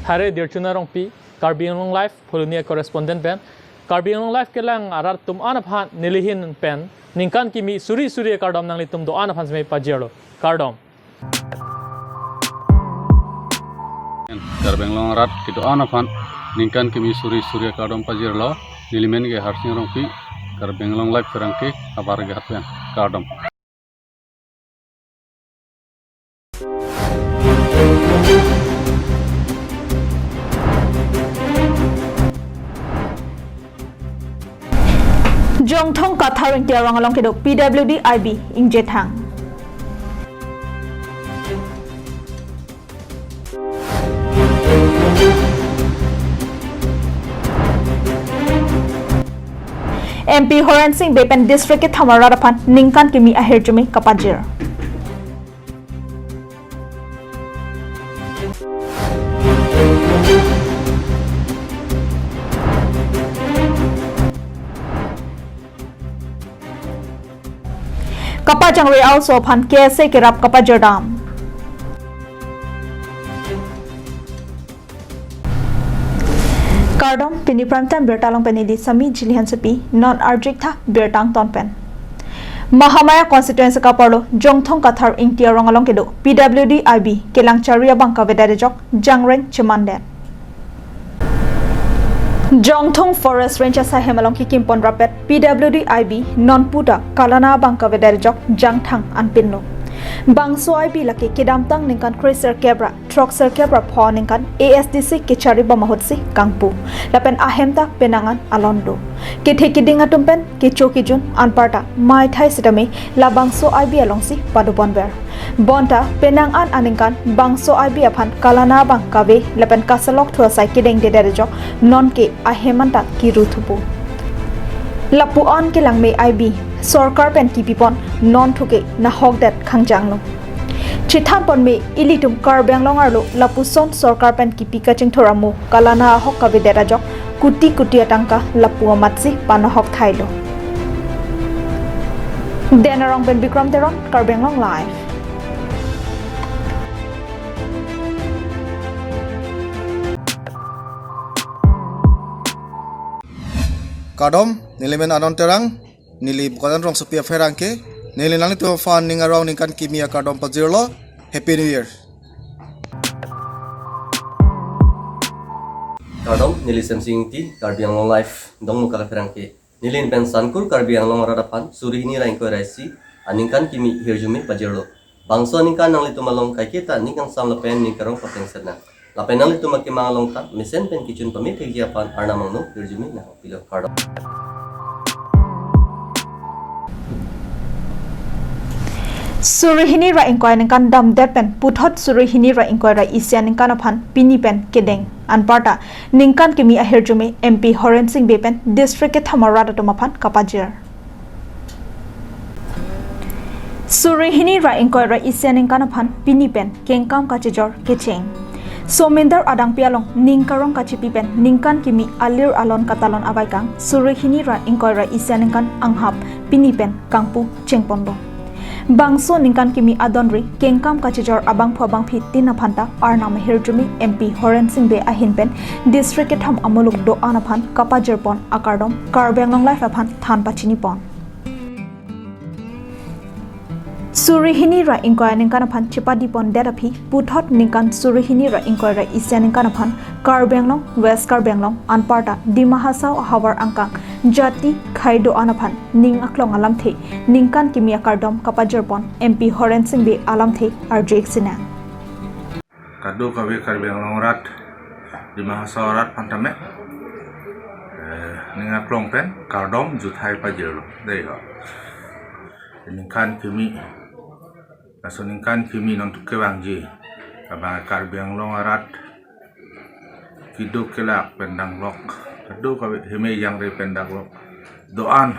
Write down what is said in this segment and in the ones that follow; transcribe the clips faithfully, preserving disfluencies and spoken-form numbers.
Thare Dirchuna Rongpi, Karbi Anglong Live, Phuloni correspondent pen, Karbi Anglong Live kelang arat atum an aphan nelihin pen ningkan kimi suri suri akardom nanglitum do-an aphan seme pajirlo. Kardom. Karbi Anglong arat kedo-an aphan ningkan kimi suri suri akardom pajirlo. Nelimen ke Harsing Rongpi, Karbi Anglong Live pherangke, Havar Ghat pen. Kardom. Jongthong Kathar Ingti arong along kedo P W D I B ingjethang. M P Horen Sing Bey pen district kethom arat aphan ningkan kimi ahirjume kapajir. Kapajangre a-oso aphan K S A kerap kapajirdam. Kardom, pini prime time birta along pen neli Sami Jili Hansepi, non arjik tha birta angton pen. Mahamaya constituency kaparlo Jongthong Kathar Ingti arong along kedo P W D I B kelang chari abang kavedet ajok jangreng chemandet. Jongthong Forest Range asaihem along kekim pon rapet P W D I B nonputa kalana abang kavedet ajok jangthang anpinlo. Bangso I B lake kedamtang ningkan kre-sirkep ra throk-sirkep ra pho aningkan A S D C kechari bom ahutsi kangpu. Lapen ahem ta penang an alon do. Kethe keding atum pen kecho kejun anparta maithai sitame labangso I B alongsi pado ponver. Bonta penang an aningkan bangso I B aphan kalana abang kave lapen kasalok thu asai kedengdedet ajok nonke ahem anta kiru thupo. Lapu-an kelang me I B sorkar pen kipi pon, non thuke nahokdet khangjanglo. Chethan pon me ilitum Karbi Anglong arlo lapuson sorkar pen kipi kachingthur amo kalana ahok kavedet ajok kuti kuti atangka lapu amatsi panahok thailo. Den arong pen Bikram Teron, Karbi Anglong Live. Kardom, nelimen Anon Terang, neli Bokajan rongsopi apherangke, neli nanglitum aphan ning arong ningkan kimi akardom pajirlo. Happy New Year. Kardom, neli Semsing Ingti, Karbi Anglong Live, Dongmukak apherangke. Neli pen Sankur Karbi Anglong arat aphan suri hini ra ingkoi ra isi aningkan kimi hirjume pajirlo. Bangso aningkan nanglitum along kaiketa ning kangsam lapen ning karong pateng setnang. Lapen nanglitum akemang along ta mesen pen kechun pame thekji aphan Arnam angno hirjume nangpilo. Kardom. Suri hini ra ingkoi aningkan damdet pen puthot suri hini ra ingkoi ra isi aningkan aphan pini pen kedeng. Anparta ningkan kimi ahirjume M P Horen Sing Bey pen district kethom arat atum aphan kapajir. Suri hini ra ingkoi ra isi aningkan aphan pini pen kengkam kachijor kecheng. Somindar adangpi along ning karong kachipi pen ningkan kimi alir alon katalon avaikang suri hini ra ingkoi ra isi aningkan anghap pini pen kangpu chengponlo. Bangso ningkan kimi adonri kengkam kachijor abangphu abangphi tin aphanta Arnam ahirjume M P Horen Sing Bey ahin pen district kethom amuluk do-an aphan kapajirpon akardom Karbi Anglong Live aphan than pachinipon. Suri hini ra ingkoi aningkan aphan chepadi pondet aphi puthot ningkan suri hini ra ingkoi ra isi aningkan aphan Karbi Anglong, West Karbi Anglong, anparta Dima Hasao ahavar angkang jati khei do-an aphan ning aklong alamthe ningkan kimi akardom kapajirpon M P Horen Sing Bey alamthe arju-ik sinang. Kadokave Karbi Anglong arat, Dima Hasao arat aphan tame, eh, ning aklong pen kardom juthai pajirlo. Dei ho. Ningkan kimi, laso ningkan kimi non thuke vangji, abang Karbi Anglong arat keduk kelak pen danglok, kadokave himei jangre pen danglok do-an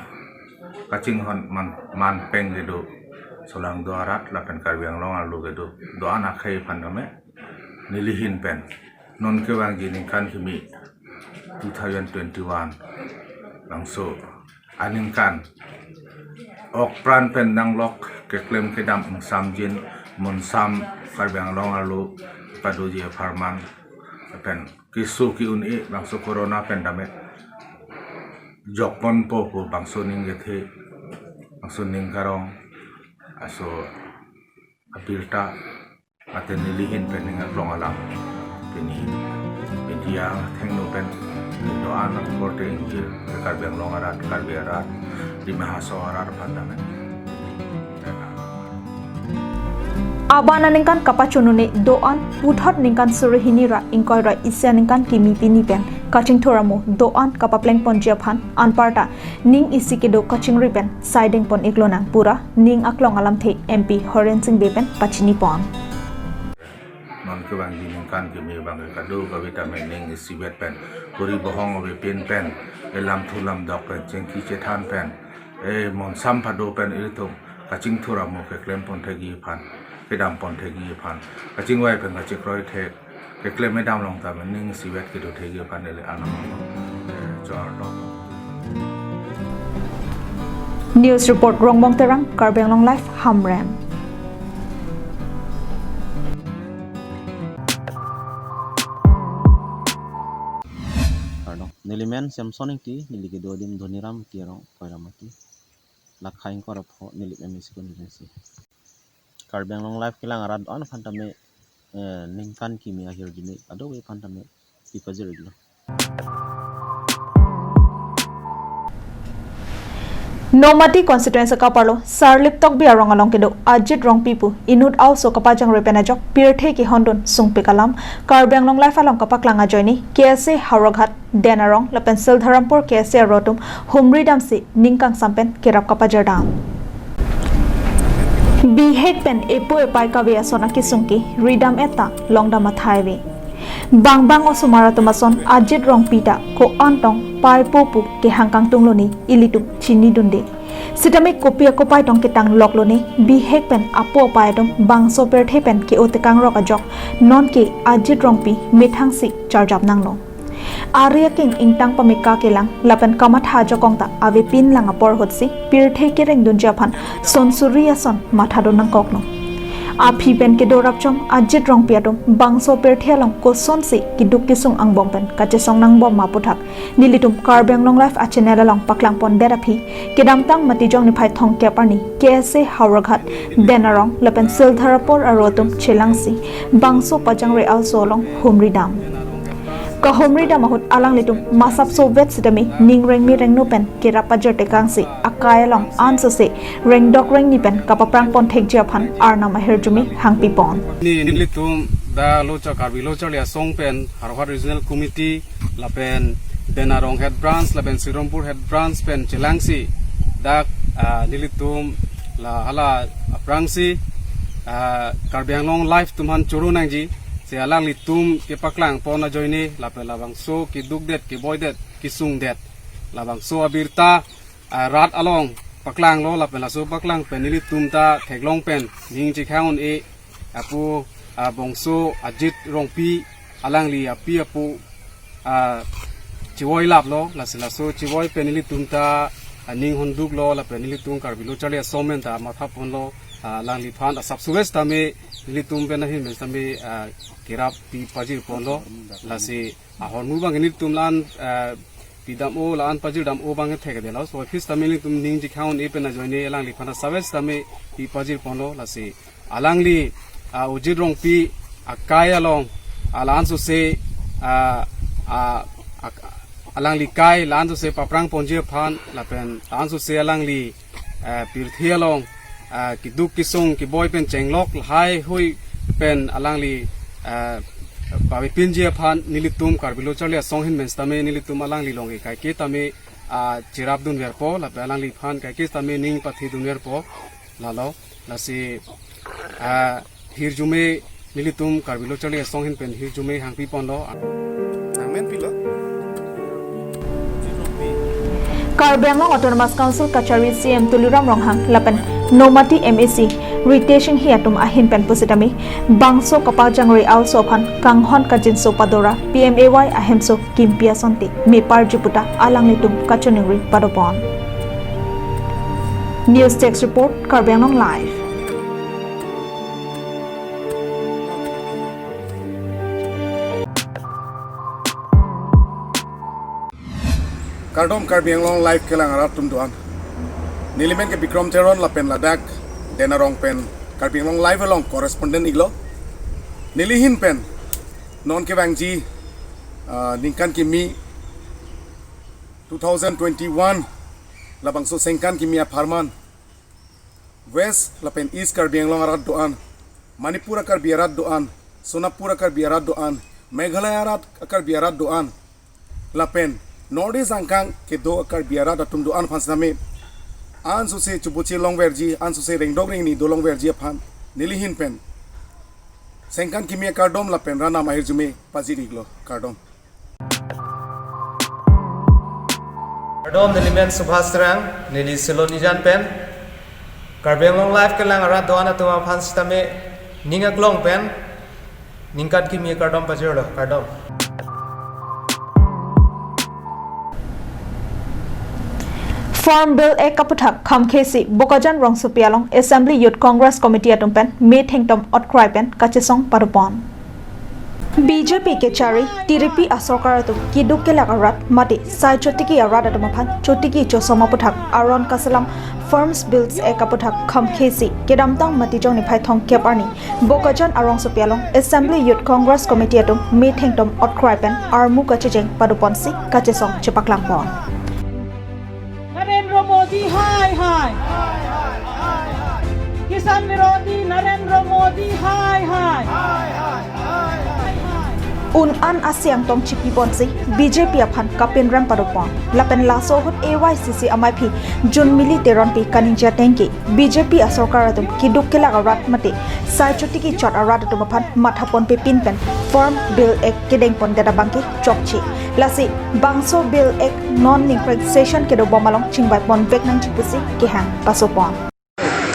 kachinghon man, man peng kedo, solangdo arat lapen Karbi Anglong arlo kedo do-an akhei aphan tame nelihin pen non kevangji ningkan kimi two thousand twenty-one bangso aningkan ok pran pen danglok, keklem kedam ingsamjin, monsam Karbi Anglong arlo padoji apharman Pen keso ke-un-e bangso corona pen tame jokponpo pu bangso ning kethe, bangso ning karong, laso abirta, mate neli ahin pen ning aklong alam pini media athengno pen do-an apor te ingjir Karbi Anglong arat, Karbi arat, Dima Hasao arat aphan tame. Aban aningkan kapachunune do-an puthot ningkan suri hini ra ingkoi ra isi aningkan kimi pini pen kachingthur amo do-an kapaplengponji aphan anparta ning isi kedo kachingri pen saidengpon iklonang pu ra ning aklong alamthe M P Horen Sing Bey pen pachinipon. Non kevangji ningkan kimi abang kadokave tame ning isivet pen kuri bohong avepin pen elam thu lam dok pen chingki chethan pen e monsam phado pen ilitum kachingthur amo keklempon thekji aphan, kedampon thekji aphan, kachingvai pen kachekroi thek, keklem kedam along tame ning isivet kedo thekji aphan neli anam, eh, chor dok. News report Rongbong Terang, Karbi Anglong Live, Hamren. Kardom. Neli men Samson Ingti, neli kedo adim Dhoniram Ingti arong, Koiramati. Lakha ingkoi ra pho, Nilip M A C constituency. Karbi Anglong Live kelang arat do-an aphan tame, eh, ningkan kimi ahirjume kadokave aphan tame pipajir iklo. Nomati constituency kaparlo Sarlip Tokbi arong along kedo Ajit Rongpi pu inut aoso kapajangre pen ajok pirthe kehondun sungpik alam Karbi Anglong Live along kapaklang ajoine K S A Howraghat, Den Arong lapen Sildharampur K S A aro atum humri damsi ning kangsam pen kerap kapajir dam. Bihek pen epo epai kave ason akesung ke ridam et ta longdam athai ave. Bangbang osomar atum ason Ajit Rongpi ta ko-an tong paipo pu kehang kangtung lone ilitum chinidunde. Sitame kopi akopai tong ketang lok lone bihek pen apo apai atum bangso pirthe pen ke-o tekang rok ajok nonke Ajit Rongpi methangsi charjap nanglo. Ari akeng ingtang pameka kelang lapen kamatha ajokong ta avepin lang apor ahutsi pirthe kerengdunji aphan son suri ason mathadun nangkoklo. Aphi pen kedo rapchom Ajit Rongpi atum bangso pirthe along kosonsi keduk kesung angbong pen kachesong nangbom ma puthak nelitum Karbi Anglong Live a channel along paklangpondet aphi kedamtang Matijong niphai thomkep arni K S A Howraghat, Den Arong lapen Sildharampur aro atum chelangsi bangso pajangre aoso along humri dam. Kahumri dam ahut alanglitum masapso vet sitame ning rengme rengno pen kerap pajir tekangsi akai along ansose rengdok rengni pen kapaprangpon thekji aphan arnam ahirjume hangpipon. Ni nelitum dak Lochar Karbi Locharli Asong pen Howraghat Regional Committee lapen Den Arong Head Branch lapen Sildharampur Head Branch pen chelangsi dak, ah, nelitum la hala aphrangsi, ah, Karbi Anglong Live atum aphan choro nangji, si alanglitum kepaklangpon ajoine lapen labangso kedukdet keboidet kesungdet labangso abirta, ah, rat along paklanglo lapen laso paklang pen nelitum ta theklong pen ning chekhang un-e apo, ah, bangso Ajit Rongpi alangli api apo, ah, chevoi laplo, lasi laso chevoi pen nelitum ta, ah, ning honduklo lapen nelitum Karbi Locharli Asong men ta mathaponlo, ah, alangliphan asapso vet tame nelitum pen ahin men tame, ah, kerap pipajirponlo, lasi ahormu abang nelitum la-an, eh, pidam-o la-an pajirdam-o abang thekdetlo. So, office tame nelitum ning chekhang un-e pen ajoine alangliphan asapso vet tame pipajirponlo lasi alangli, ah, Ajit Rongpi akai along, ah, la-ansose, ah, ah, ak-, alangli kai la-ansose paprangponji aphan lapen la-ansose alangli, eh, pirthe along, eh, keduk kesung keboi pen chenglok lahai hui pen alangli, eh, pavepinji aphan nelitum Karbi Locharli Asong ahin men sitame nelitum alangli along ke kaike tame, ah, cherapdunverpo lapen alangliphan kaike tame ning pathedunverpo lalo lasi, ah, hirjume nelitum Karbi Locharli Asong ahin pen hirjume hangpiponlo. Nangmen pilo. Karbi Anglong Autonomous Council kachari C M Tuliram Ronghang lapen Nomati M A C Ritesh Enghi atum ahin pen pusitame bangso kapajangre aoso aphan kanghon kajinso padora P M A Y ahemso kimpi asonte meparji pu ta alanglitum kachiningri padopon. News Desk Report, Karbi Anglong Live. Kardom Karbi Anglong Live kelang arat atum do-an. Neli men ke Bikram Teron lapen ladak Den Arong pen Karbi Anglong Live along correspondent iklo. Neli ahin pen non kevangji, ah, ningkan kimi two thousand twenty-one labangso Sengkan kimi apharman West lapen East Karbi Anglong arat do-an, Manipur a-Karbi arat do-an, Sonapur a-Karbi arat do-an, Meghalaya arat a-Karbi arat do-an, lapen North East angkang kedo a-Karbi arat atum do-an aphan sitame ansose chubuchi longverji, ansose rengdok rengni do longverji aphan neli ahin pen Sengkan kimi akardom lapen ranam ahirjume pajir iklo. Kardom. Kardom, neli men Subhas Terang, neli Silonijan pen Karbi Anglong Live kelang arat do-an atum aphan sitame ning aklong pen ningkan kimi akardom pajirlo. Kardom. Farm Bill Act aputhak khamkhesi Bokajan rongsopi along Assembly Youth Congress Committee atum pen methengtom otkrai pen kachesong padopon. B J P kechari T D P asorkar atum keduk kelak arat mate sai chotiki arat atum aphan chotiki chosom aputhak aron kaselam Farm Bills Act aputhak khamkhesi kedamtang Matijong niphai thomkep arni Bokajan arongsopi along Assembly Youth Congress Committee atum methengtom otkrai pen armu kachejeng padoponsi kachesong chepaklangpon. Narendra Modi hai hai. Kisan Virodhi Narendra Modi hai hai. Un-an asiang tong chipiponsi B J P aphan kapinrem padopon. Lapen laso ahut A Y C C amaiphi Junmili Teronpi kaningje atengke B J P asorkar atum keduk kelak arat mate sai chotiki chot arat atum aphan mathapon pepin pen Farm Bill Act kedengpondet abangke chokche. Lasi bangso Bill Act non ningkreng session kedobom along chingvaiponvek nangji pusi kehang pasopon.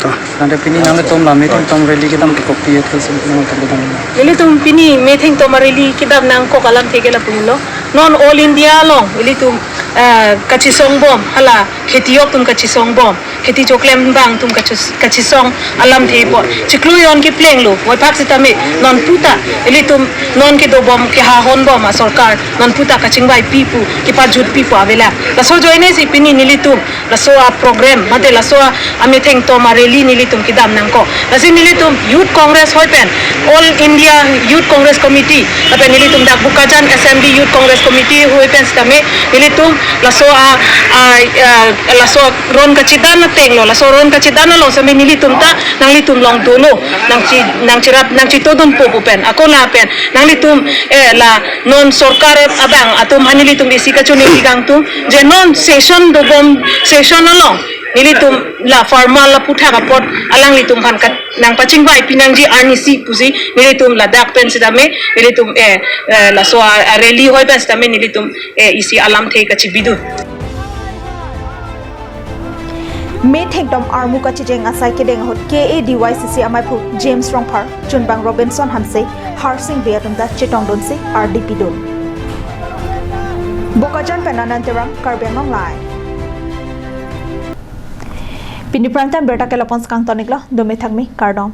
To, nangte pini nanglitum la methengtom rally kedam ke kopi et kesi nangtum kedam. Nelitum pini methengtom rally kedam nangkok alamthe ke lapu-an lo. Non All India along ilitum, eh, kachesongbom, hala kheti-ok atum kachesongbom, kheti choklem abang atum kachis- kachesong alamthe apot chiklo jon keplenglo. Voiphak sitame non puta ilitum non kedobom kehahonbom asorkar non puta kachingvaipi pu kepajutpi pu avelang. Laso ajoinesi pini nelitum laso aprogram mate laso amethengtom arally nelitum kedam nangkok. Lasi nelitum Youth Congress hoi pen, All India Youth Congress Committee, lapen nelitum dak Bokajan Assembly Youth Congress Committee hoi pen sitame nelitum laso a, a, a, laso aron kachedan atenglo, laso aron kachedan along sitame nelitum ta nanglitum along dolo, nangchi nangcherap nangchitodunpo pu pen, ako lapen nanglitum, eh, la non sorkar abang atum aphan nelitum isi kachoningri kangtung, je non session dobom, session along nelitum la farmer la aputhak apot alanglitum aphan kat nangpachingvaipi nangji arnisi pusi nelitum ladak pen sitame nelitum, eh, eh, laso a, arally hoi pen sitame nelitum, eh, isi alamthe kachibidun. Methengtom armu kachejeng asai kedeng ahut K A D Y C C amaiphu James Rongphar, chunbang Robinson Hanse, Harsing Bey atum ta chetongdunsi ardi pidun. Bokajan pen Anand Terang, Karbi Anglong Live. Pini prime time birta ke lapu-an si kangtoniklo, dome thakme, kardom.